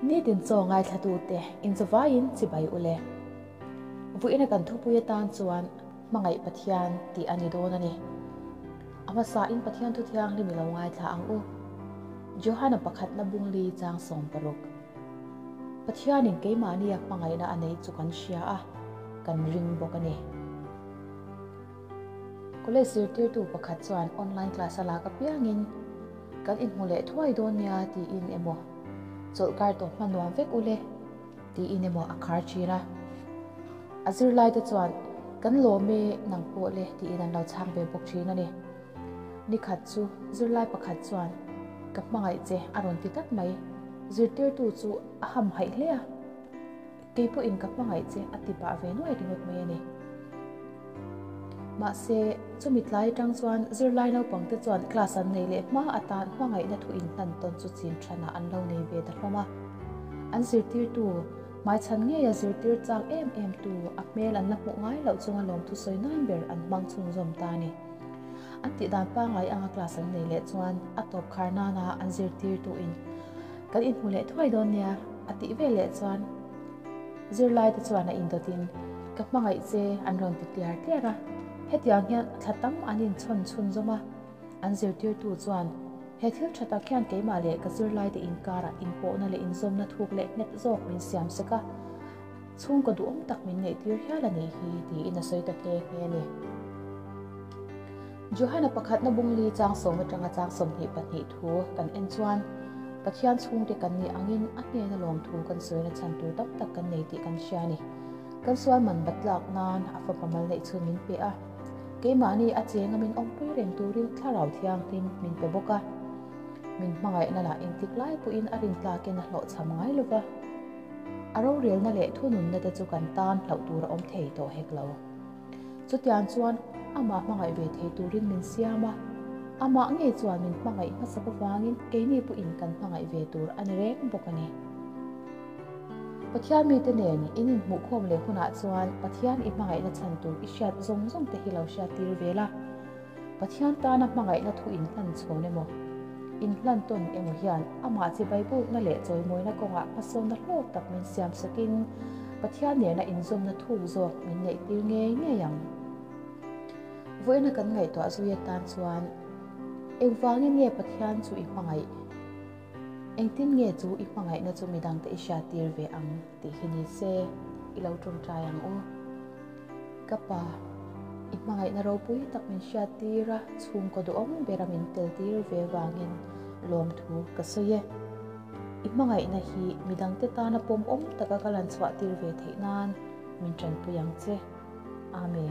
Nitin chaw ngaithlatute inzawvaiin chibai u le. Vuina kan thupui atan chuan Hmangaih Pathian tih a ni dawn a ni. A hmasain Pathian thu thianghlim i lo ngaithla ang u. Johana pakhatna bungli chang 16. Pathianin keimahnia hmangaihna a neih chu kan hria a, kan ring bawk a ni. College zirtirtu pakhat chuan online class a lak apiangin kan inhmu leh thuai dawn nia tiin emaw chawlhkar tawh hma nuam vek ule tiin emaw a khar thin a. A zirlaite chuan kan lawm e nang pawh le tiin an lo chhang ve bawk thin a ni. Nikhat chu zirlai pakhat chuan ka hmangaih che a rawn ti tlat mai. Zirtirtu chu a hamhaih hle a. Kei pawhin ka hmangaih che a ti pah ve nuai ringawt mai a ni. Mahse, chumi tlai atang chuan zirlai naupangte chuan class an nei leh hma atan hmangaihna thu inhlan tawn chu chin thanah an lo nei ve ta hlawm a. An zirtirtu, hmaichhan ngeia zirtir chak em em tu, a hmel an la hmuh ngai loh chunga lawmthu sawi nan ber an hmang chhunzawm ta a ni. An tihdan pangngai anga class an nei leh chuan a tawp khar nana an zirtirtuin Kan inhmu leh thuai dawn nia, a tih ve leh chuan zirlaite chuan a indawtin ka hmangaih che an rawn ti tliar tliar a. Hetiang hian thla tam an inchhawn chhunzawm a, an zirtirtu chuan he thil tha tak hian keimah leh ka zirlaite inkarah inpawhna leh inzawmna thuk leh nghet zawk min siam sek a, chhungkaw duhawm tak min neihtir hial a nih hi tiin a sawi ta nghe nghe a ni. Johana pakhatna bungli chang sawm atanga chang 22 thu kan en chuan Pathian chhungte kan nih angin a hnena lawmthu kan sawina chhan tur tam tak kan nei tih kan hria a ni. Kan sual man bat tlak nan a fapa mal neih chhun min pe a. Keimahni a chenga min awmpui reng turin thlarau thianghlim min pe bawk a. Min hmangaihna lah engtik lai pawhin a rintlakin a hlawhchham ngai lova. A rorelna leh thununna te chu kan tan hlauh tur a awm thei tawh hek lo. Chutiang chuan amah hmangaih ve thei turin min siam a, amah ngei chuan min hmangaih hmasak avangin keini pawhin kan hmangaih ve tur a ni reng bawk a ni. Pathian mite nen in inhmuhkhawm leh hunah chuan Pathian i hmangaihna chhan tur i hriat zawng zawng te hi lo hriattir ve la. Pathian tana hmangaihna thu inhlan chhawn emaw, inhlan tawn emaw hian amah chibai bukna leh chawimawina kawngah hmasawnna hlawk tak min siam sakin Pathian nena inzawmna thuk zawk min neihtir ngei ngei ang. Vawiina kan ngaihtuah zui atan chuan engvangin nge Pathian chu i hmangaih? Engtin nge chu i hmangaihna chu midangte i hriattir ve ang tih hi ni se i lo tawngtai ang u. Ka pa, i hmangaihna ropui tak min hriattir a, chhungkaw duhawm bera min teltir ve vangin lawmthu ka sawi e. I hmangaihna hi midangte tana pawmawm taka ka lan chhuahtir ve theih nan min tanpui ang che. Amen.